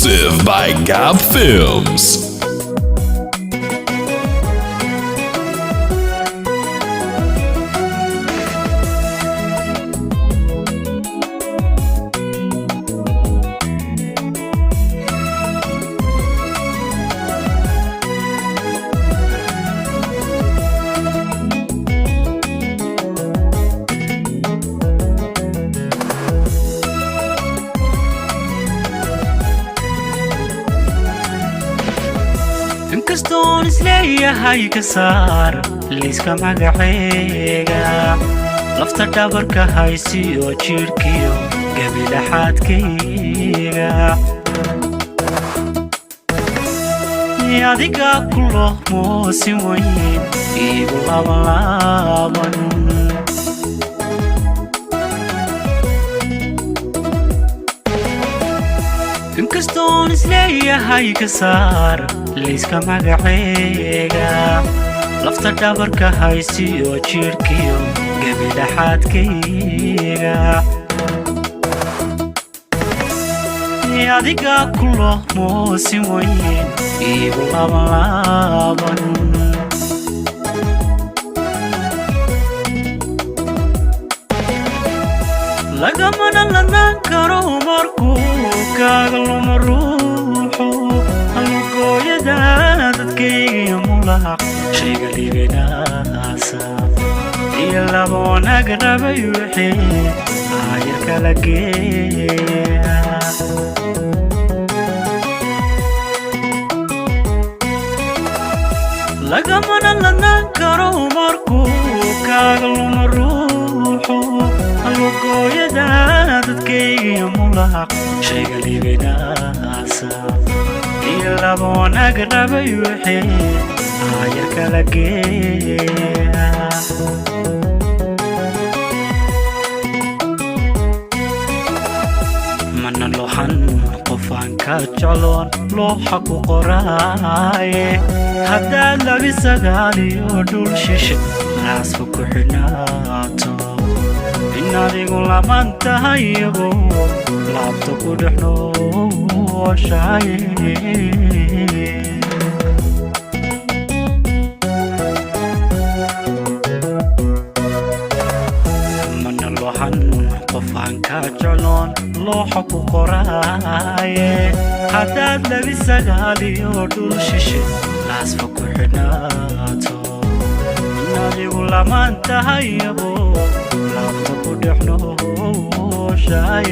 Exclusive by Gab Films. Inkastoon isleeyahay ka saar liiska magaceega, lafta dhabarka haysiyo jidhkiyo gabilaxaadkayga, adigaa ku lohmoosin weyn iigu labanlaaban. Inkastoon isleeyahay ka saar liiska magaceega, lafta dhabarka haysiyo jidhkiyo gabilaxaadkayga, adigaa ku lohmoosin weyn iigu labanlaaban. Lagamana lanaan karo markuu kaaga luma ruuxu halugooyada dadkaygiyo mulaaq shayga libinaasa iyo laba wanaag rabay wixii aayar kala geeya. Lagamana lanaan karo markuu kaaga luma ruuxu halugooyada dadkaygiyo mulaaq shayga libinaasa iyo laba wanaag rabay wixii aayar kala geeya. Mana lohan qofaan ka jecloon looxa ku qoraaye, haddaad labi sagaaliyo dhul shishe laasfa ku xidhnaato, in adigu laman tahay iyago laabta ku dhex nooshaay. Mana lohan qofaan ka jecloon looxa ku qoraaye, haddaad labi sagaaliyo dhul shishe laasfa ku xidhnaato, in adigu lamaan tahay iyabo laabta ku dhex nooshaay.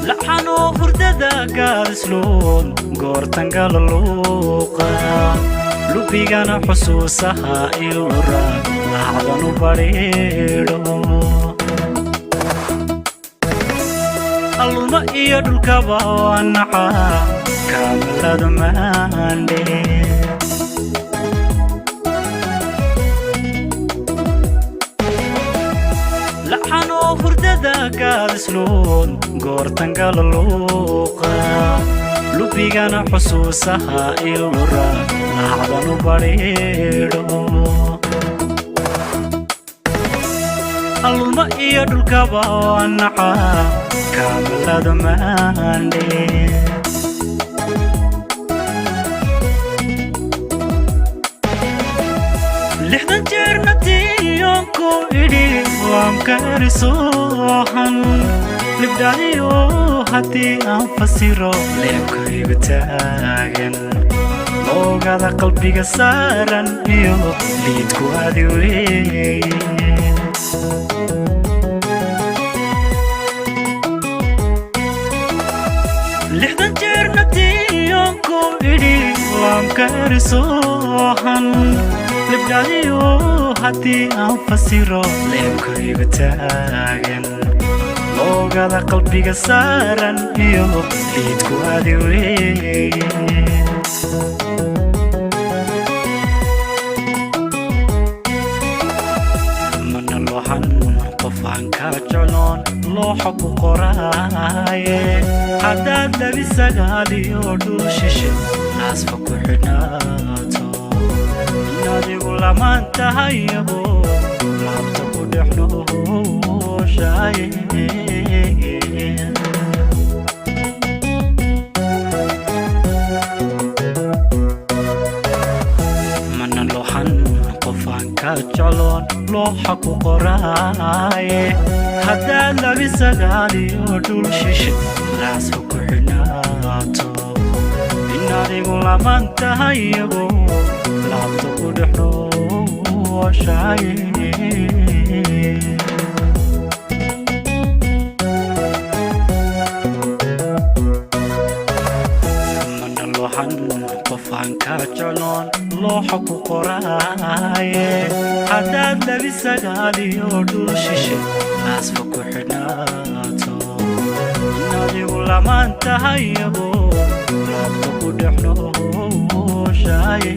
Laxanoo hurdada gaadisloon goortangala luuqa, lubigana xusuusaha ilura laacdan u badhiidho, alluma iyo dhulkaba waa naca kaamalada maandhe. Laxanoo hurdada gaadisloon goortangala luuqa, lubigana xusuusaha ilura laacdan u badhiidho, alluma iyo dhulkaba waa naca kaamalada maandhe. 60 jeerna tiyoonku idhi waamka erisoohan libdhayo, haddii aan fasiro leebkaygu taagan oogada qalbiga saaran iyo liidku adi weeye. 60 jeer natiyon ku idhi laamka erisoohan libdhadiyo haddii aan fasiro leebkaygu taagan loogada qalbiga saaran iyo liidku adi weeye. Mana lohan qof aan ka jecloon looxa ku qoraaye, haddaad labi sagaaliyo dhul shishe naasfa ku xidhnaato, in adigu lamaan tahayabo laabta ku dhex nooshaye. Mana lohan qof aan ka jecloon looxa ku qoraaye, haddaad labi sagaaliyo dhul shishe laasfa ku xidhnaato, in adigu laman tahayago laabta ku dhex nooshaye. Mana lohan qof aan ka jecloon looxa ku qoraaye, haddaad labi sagaaliyo dhul shishe naasfa ku xidhnaato, in adigu lamaan tahayabo laabta ku dhex nooshaye.